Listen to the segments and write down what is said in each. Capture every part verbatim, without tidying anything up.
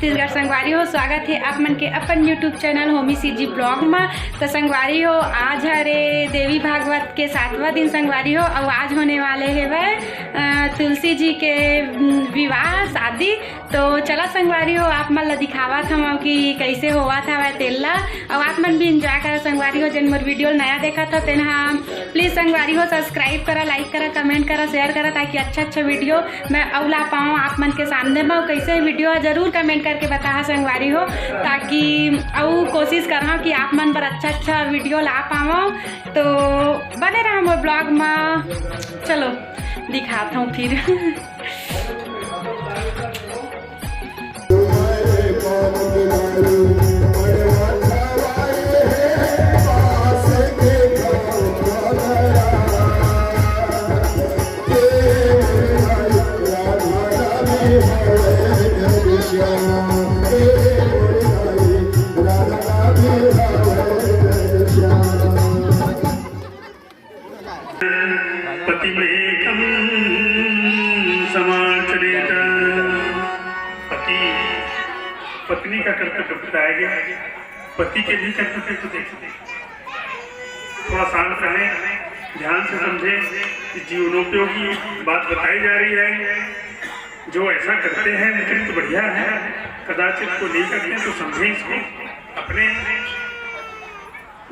छत्तीसगढ़ संगवारी हो, स्वागत हे आप मन के अपन YouTube channel Homi CG blog म। त संगवारी हो, आज हरे देवी भागवत के सातवां दिन संगवारी हो, अउ आज होने वाले हेवय, अ, तुलसी जी के, उम, विवाह, शादी। तो चला संगवारी हो, आप मन ल दिखावत हवं कि कैसे होवत हवय तेला। अउ आप मन भी एंजॉय करा संगवारी हो, जेन मोर वीडियो ल नया देखत हो तेन ह प्लीज संगवारी हो सब्सक्राइब करा, लाइक करा, कमेंट करा, शेयर करा, ताकि अच्छा अच्छा वीडियो मैं अउ ला पाऊँ आप मन के सामने में। अउ कैसे वीडियो है जरूर कमेंट करके बताहा संगवारी हो, ताकि अउ कोशिश करहा कि आप मन बर अच्छा अच्छा वीडियो ला पाऊँ। तो बने रहा मोर ब्लॉग में। चलो दिखाता हूँ फिर। पतिमेकं समाचरेत। पति, पत्नी का कर्तव्य बताया गया, पति के भी कर्तव्य को देखो। थोड़ा शांत रहें, ध्यान से समझें कि जीवनोपयोगी बात बताई जा रही है। जो ऐसा करते हैं उनके लिए तो बढ़िया है, कदाचित को नहीं करते तो समझें इसको। अपने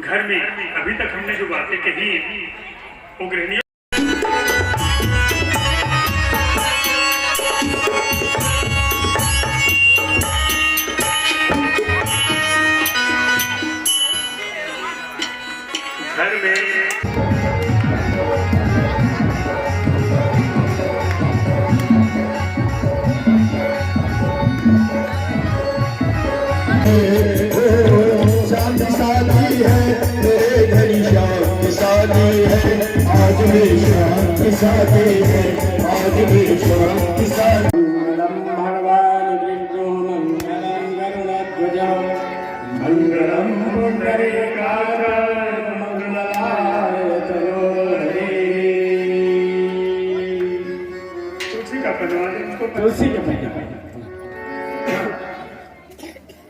घर में अभी तक हमने जो बातें कही, वो गृहिणियों घर में शांति शांति है, मेरे घर शांति शांति है, आज भी शांति शांति है, आज भी शांति शांति। मंगलम भगवान विष्णु मंगलम गरुड़ध्वज मंगलम पुंडरीकाक्ष मंगलाय तनोहरे। तुलसी का पन्ना, तुलसी का पन्ना।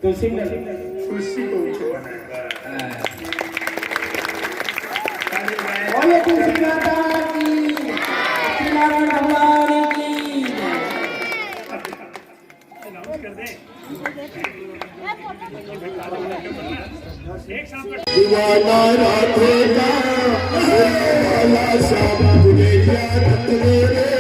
तुलसी ने कुर्सी को ऊंचा बनाया। बोले तुलसी माता की, लक्ष्मीनारायण भगवान की। अनाउंस कर दें। एक साथ दीवाना राधे का, वाला सब दुनिया रत्न रे।